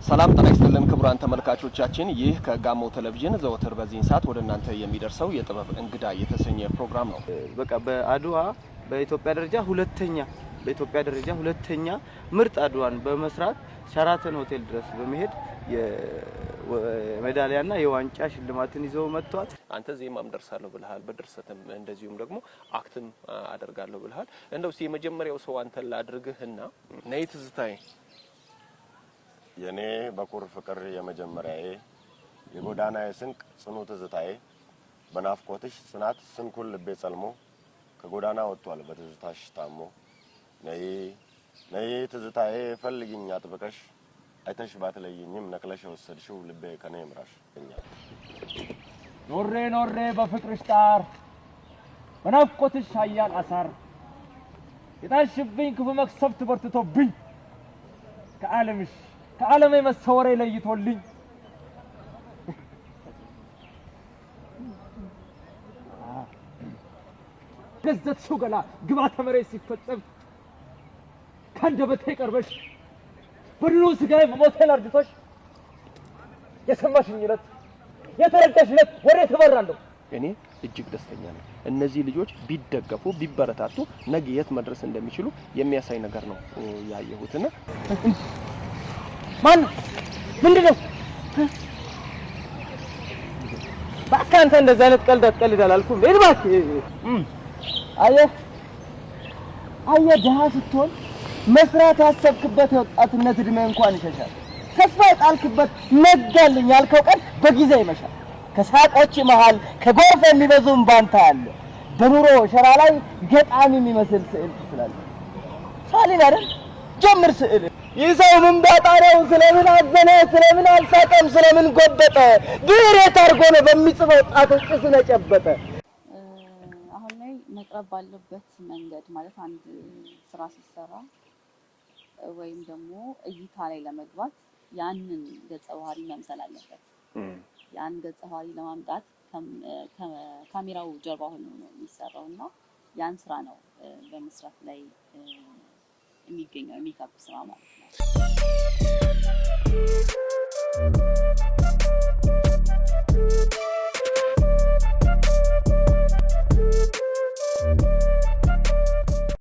ሰላም ጤና ይስጥልን ክቡራን ተመልካቾቻችን፣ ይህ ከጋሞ ቴሌቪዥን ዘወትር በዚህን ሰዓት ወደ እናንተ የሚደርሰው የጥበብ እንግዳ የተሰኘ ፕሮግራም ነው። በቃ በአድዋ በኢትዮጵያ ደረጃ ሁለተኛ፣ በኢትዮጵያ ደረጃ ሁለተኛ ምርጥ አድዋን በመስራት ሸራተን ሆቴል ድረስ በመሄድ የሜዳሊያና የዋንጫ ሽልማትን ይዘው መጥተዋል። አንተ ዜማም ደርሳለሁ ብለሃል፣ በድርሰትም እንደዚሁም ደግሞ act ም አደርጋለሁ ብለሃል። እንደው እስኪ የመጀመሪያው ሰው አንተን ላድርግህና ነይ ትዝታዬ። የኔ በኩር ፍቅር የመጀመሪያዬ፣ የጎዳናዬ ስንቅ ጽኑ ትዝታዬ፣ በናፍቆትሽ ጽናት ስንኩል ልቤ ጸልሞ ከጎዳና ወጥቷል በትዝታሽ ታሞ። ነይ ነይ ትዝታዬ ፈልጊኝ አጥብቀሽ፣ አይተሽ ባትለይኝም ነቅለሽ የወሰድሽው ልቤ ከኔ ይምራሽ። ኖሬ ኖሬ በፍቅርሽ ጣር፣ በናፍቆትሽ ኃያል አሳር፣ የጣልሽብኝ ክፉ መቅሰፍት በርትቶብኝ፣ ከዓለምሽ ከዓለሜ መሰወሬ ለይቶልኝ፣ ገዘትሽው ገላ ግብዓተ መሬት ሲፈጸም፣ ከአንደበቴ ቀርበሽ በድኑ ስጋዬ መሞቴን አርድቶሽ፣ የሰማሽኝ ዕለት የተረዳሽ ዕለት ወዴት እበራለሁ? እኔ እጅግ ደስተኛ ነኝ። እነዚህ ልጆች ቢደገፉ ቢበረታቱ ነገ የት መድረስ እንደሚችሉ የሚያሳይ ነገር ነው ያየሁትና ማን ነው? ምንድን ነው? እባክህ አንተ እንደዚህ አይነት ቀልድ አትቀልድ አላልኩም። ሂድ እባክህ። አየህ አየህ፣ ድሀ ስትሆን መስራት ያሰብክበት የወጣትነት እድሜ እንኳን ይሸሻል። ተስፋ የጣልክበት ነጋልኝ ያልከው ቀን በጊዜ ይመሻል። ከሳቆች መሃል ከጎርፍ የሚበዙ እምባንታ አለ። በኑሮ ሸራ ላይ ገጣሚ የሚመስል ስዕል ትስላለህ። ሳሊን አይደል? ጀምር ስዕል። ይህ ሰው ምን ቢያጣ ነው? ስለምን አዘነ? ስለምን አልሳቀም? ስለምን ጎበጠ? ብዕር የት አድርጎ ነው በሚጽፈው ጣቶች ጭሱን የጨበጠ? አሁን ላይ መቅረብ ባለበት መንገድ፣ ማለት አንድ ስራ ሲሰራ ወይም ደግሞ እይታ ላይ ለመግባት ያንን ገጸ ባህሪ መምሰል አለበት። ያን ገጸ ባህሪ ለማምጣት ከካሜራው ጀርባ ሆኖ ነው የሚሰራው እና ያን ስራ ነው በመስራት ላይ የሚገኘው፣ የሜካፕ ስራ ማለት ነው።